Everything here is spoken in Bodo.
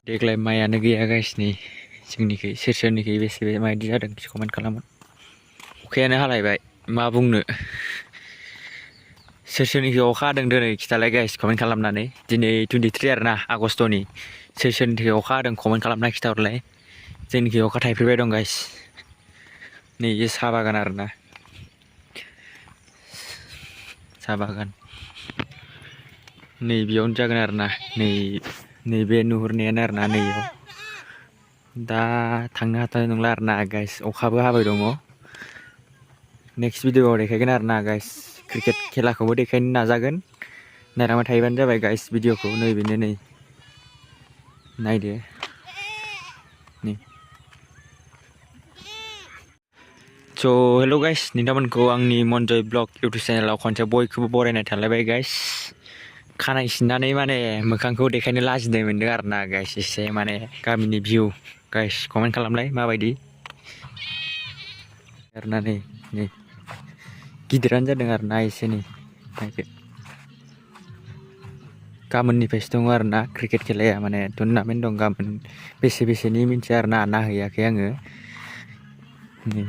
देग्लाय माइयानो गैया गाइस नै जोंनिखै सोरनिखै बेसे माबायदि जादों कमेन्ट खालामो। अखायानो हालायबाय मा बुंनो सोरनिखै अखा हादों दिनै खिथालाय गाइस कमेन्ट खालामनानै। दिनै 23 आरोना आगष्टनि सोरनिखै अखा हादों कमेन्ट खालामना खिथाहरलाय। जोंनिखै अखा थाइफ्रिबाय दं गाइस नै बे साहा बागान आरोना साहा बागान नै बेयावनो जागोन आरोना नैबे नुहुरनायानो आरोना नैयाव दा थांनो हाथ'नाय नंला आरोना गाइस अखाबो हाबाय दङ। नेक्स्ट भिडिअआव देखायगोन आरोना गाइस क्रिकेट खेलाखौबो देखायनो नाजागोन। नायलांबाय थायोबानो जाबाय गाइस भिडिअखौ नैबेनो नै नायदो नै। स' हेल' गाइस नोंथांमोनखौ आंनि मनजय ब्लग इउटुब चेनेलाव खनसे बयखौबो बरायनाय थालायबाय गाइस। खानाय सिननानै माने मोखांखौ देखायनो लाजिनाय मोनदों आरोना गाइस एसे माने गामिनि भिउ गाइस कमेन्ट खालामलाय माबायदि आरोना नै गिदिरानो जादों आरोना एसे नै नायदो। गाबोननिफ्रायसो दङ आरोना क्रिकेट खेलाया माने टुर्नामेन्ट दं गाबोन बेसेनि मिन्थिया आरोना नायहैयाखै आङो नै।